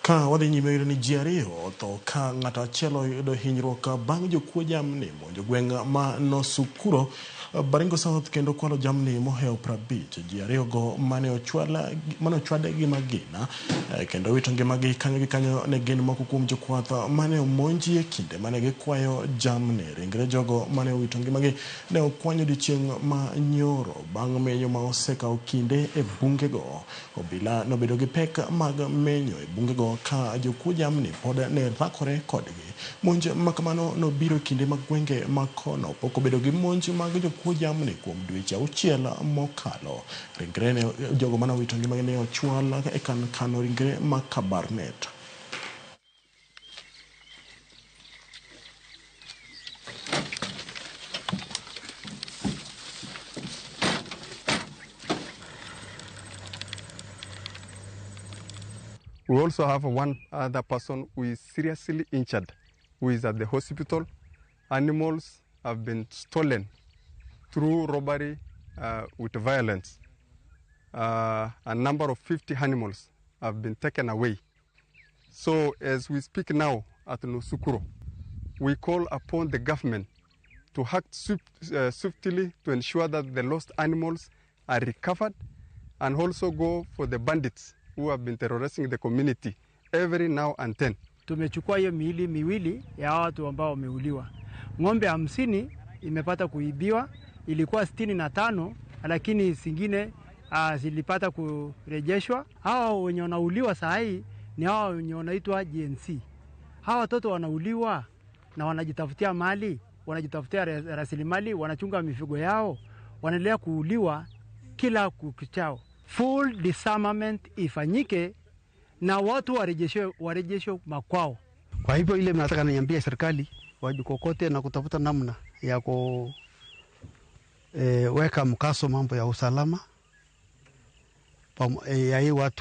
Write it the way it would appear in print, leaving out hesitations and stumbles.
Ka wadhi nyime yudo ni ji ariyo otho ka ng'ato achiel oyudo hinyruok bang' jokuo jamni monjo gweng' ma Nosukuro, Baringo South kendo kwalo jamni mohewo 50. Ji ariyo go mane ochwad gi magina kendo wito ngimagi kanyo gi kanyo ne gin moko kuom jokwath mane omonji e kinde mane gikwayo jamni. Ringre jogo mane owito ngimagi ne okwany odiochieng' ma nyoro bang' menyo ma osekawo kinde e bungego. Obila nobedo gi pek mag menyo e bungego ka jokuo jamni pod ne rakore kodgi. Monj ma kamano nobiro e kinde ma gwenge ma kono pok obedo gi monj mag jokuo jamni kuom dweche 6 mokalo. Ringre ne jogo mane owito ngimagi ne ochwal e kan kano ringre ma Kabarnet. We also have one other person who is seriously injured, who is at the hospital. Animals have been stolen through robbery with violence. A number of 50 animals have been taken away. So as we speak now at Nosukuro, we call upon the government to act swiftly to ensure that the lost animals are recovered and also go for the bandits who have been terrorizing the community every now and then. Tumechukua hiyo miili miwili ya watu ambao wameuliwa. Ng'ombe 50 imepata kuibiwa, ilikuwa 65 lakini zingine zilipata kurejeshwa. Hawa wenye wanauliwa saa hii ni hawa wenye wanaitwa GNC. Hawa watoto wanauliwa na wanajitafutia mali, wanajitafutia rasilimali, wanachunga mifugo yao, wanaendelea kuuliwa kila kukichao. Full disarmament ifanyike na watu warejeshwe makwao. Kwa hivyo ile nataka niambie serikali wajikokote na kutafuta namna ya kuweka mkaso mambo ya usalama ya hii watu.